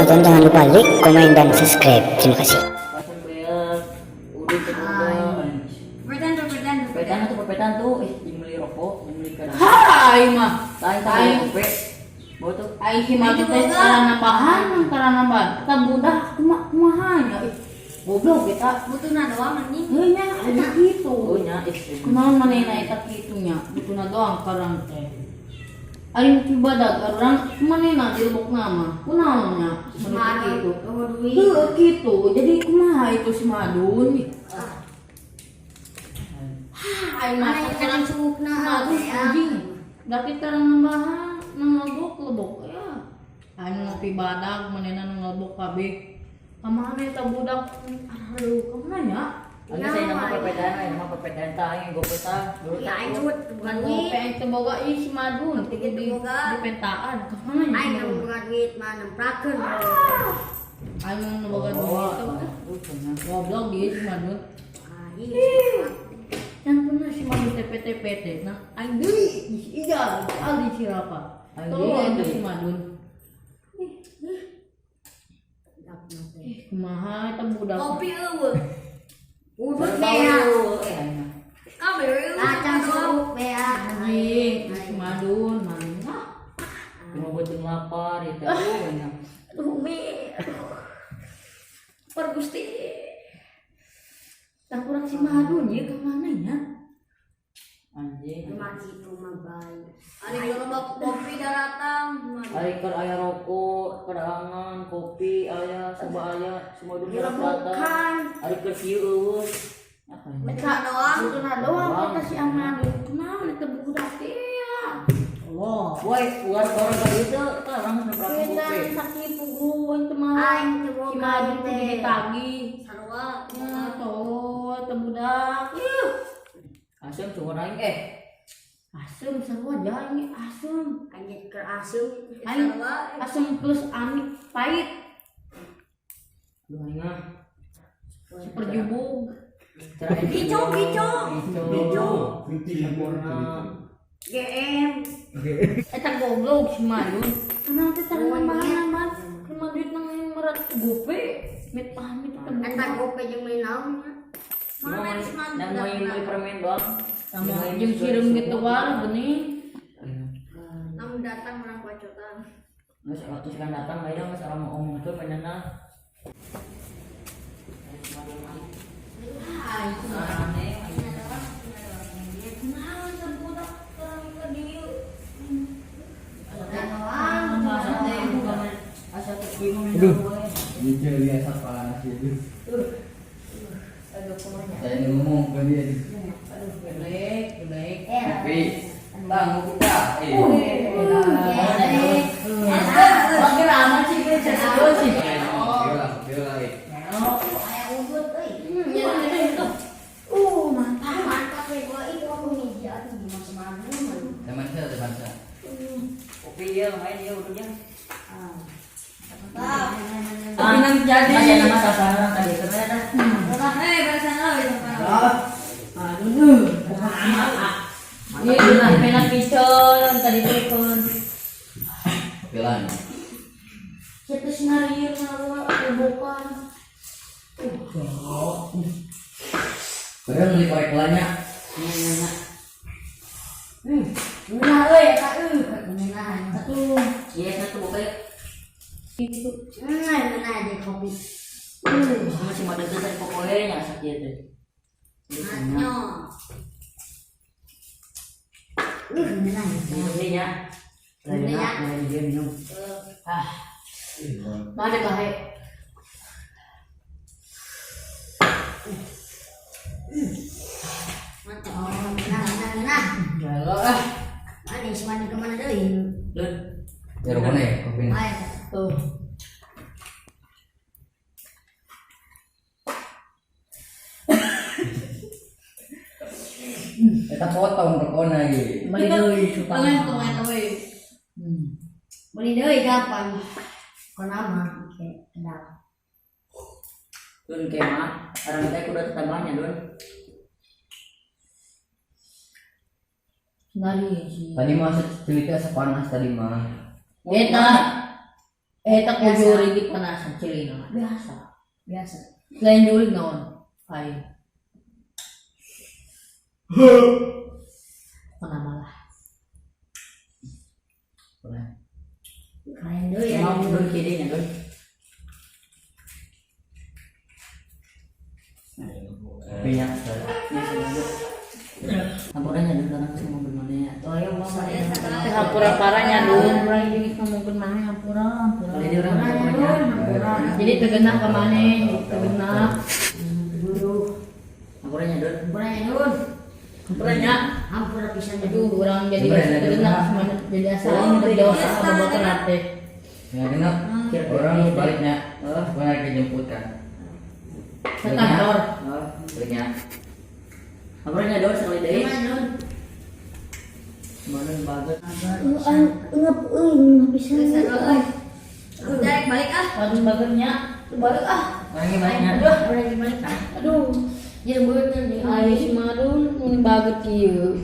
menonton, jangan lupa like, komen, dan subscribe. Terima kasih. Pasang bayar. Udah terbuka. Perpetan tuh, perpetan tuh. Pepetan tuh, pepetan tuh. Eh, jeung meuli rokok, jeung meuli kadang. Hai mah. Lain Aing. tadi kopi. Bawa tuh. Aing si maju teh karana bahan, karana bahan. Eta budak kumaha kumaha nya. Ih, goblok eta. Butuhna doang anjing. Heuh nya ada kitu. Oh nya, ih. Kunaon manehna eta kitu nya? Butuhna doang karang teh. Ari nu badag urang manehna di lubukna mah. Kunaon nya? Manehna kitu. Oh, duit. Heuh kitu. Jadi kumaha itu si Madun? Hah, aing mah Mana sekarang yang sukna Madun anjing. Berarti tarang nambahan nang ngelbok lebok ya. Aing ngopi badag manehna nu ngelbok kabeh. Kamana eta budak? Aduh, kamana nya? Aing saya nama pepetan, aing nama pepetan tah aing gope tah. Dulu Ya aing cut bukan Ngopi duit. aing teh boga ieu si Madun Teu di boga. di pentaan. Kamana nya? Aing Si Madun? boga duit mah nemprakeun. Aing nu boga duit teh. Goblok dia si Madun. Anjing. Yang pernah si Madun TPTPT. Nah, aing deui si Ijal, si Aldi si Rafa. Tolong itu si Madun. Eh, kumaha eta budak? Kopi eueuh. Udut bea. Kacang suuk bea. Anjing, si Madun, mana? Cuma buat lapar itu. Aduh, Aduh, Umi. Aduh. Par Gusti. Tang kurang si Madun ya kemana ya? Anjing. Cuma kitu mah bae. Ari loba kopi daratang. Ari keur aya rokok, kedaangan, kopi aya, soba aya, semua dunia Direbukan. Ari keur kieu eueuh. Apa ini? Butuhna doang. Butuhna doang kita si Amadun. Kunaon eta budak teh ya? Allah. Woi, uar orang tadi itu tah langsung nemprakeun Kita kopi. sakit pugu itu mah. Aing teu Si boga Madun kudu teh. ditagih. Sarua. Ya, tuh, eta budak. Ih, Asem cuma aing eh. asem sarua jaing asem. Anjing keur asem. Aing asem plus anik pahit. Duh aing ah. Super jubug. Gico, gico. Gico. Sempurna. GM. Eta goblok si Madun. Kenapa teh tara nambahan man? Cuma duit nang merat gope. Mit pamit eta budak. Eta gope jeung meuli naon nya. Cuma dan mau beli permen doang. Sama jeung sireum gitu wae geuning. Namun datang orang bacotan. Geus waktu sekarang datang ayeuna geus orang mau ngomong tuh mainanna. Aneh. Kunaon eta budak terang ka dieu. Aduh, ini biasa panas itu. Aduh kumaha. Saya ngomong ke dia. Aduh gedek, gedek. Tapi, bang, mau buka. Eh, Lagi ramai sih gue serius sih. Oke lah, oke lah. eh. Aya udut euy. Mantap. Mantap we gua itu aku meja atuh gimana semadun. Teman saya, teman saya. Kopi ya lumayan ya udahnya. Tapi nanti jadi. Masih nama sasaran tadi sebenarnya. Eh, perasaan lo itu. Aduh. Ini pena picon tadi telepon. Oke lah. Siapa sih ngarir ngawa bukan. Padahal beli korek lanya. Nah, euy eta euy. Nah, Satu. Iya satu buka ya. Itu. nah, nah di kopi. Masih mau deket dari pokoknya nya sakit teh. Nyo. Nah, Minum nih ya. Minum ya. Dia minum. Ah. Mana bahe? Mantap. Nah, nah, nah. Jalan ah. Mana si mana kemana deui? Dun. Ya, rokoknya ya, kopinya. Ayo. Tuh. Kita potong rokoknya gitu. Beli deui supaya. Beli deui kapan? Konama oke, kedap. Dun kemah. Orang teh kudu tambahnya Dun. Nari sih. Tadi mah celitnya sepanas tadi mah. Eta. Eh, tak mau jurig di panasan cirina. Biasa. Biasa. Lain jurig naon? Aing. Mana malah. Kalian dulu ya. Mau dulu kiri nya dulu. Minyak. Hampuranya dulu orang sih mau bermana ya. Oh iya mau mana? Teh hampura parahnya dulu. Urang jadi ngomongkeun maneh hampura, hampura. Jadi orang hampuranya. Jadi tegenah ke maneh, tegenah. Hampuranya dulu. Hampuranya Dun. Hampuranya. Hampura pisan. Aduh, orang jadi Hampura, ya, tegenah Dun. semuanya jadi asa aing berdosa babotan teh. Ya genap. Orang baliknya. Gua naik jemput kan. Ke kantor. Oh, baliknya. Hampuranya dulu sekali deh. Gimana Dun? Mana bagus. Ngep euy ngep pisan. Udah balik ah. Waduh bagernya. Balik ah. Orangnya baliknya. Udah balik ah. Aduh, Jadi bener nih. ayo si Madun mun baget kieu.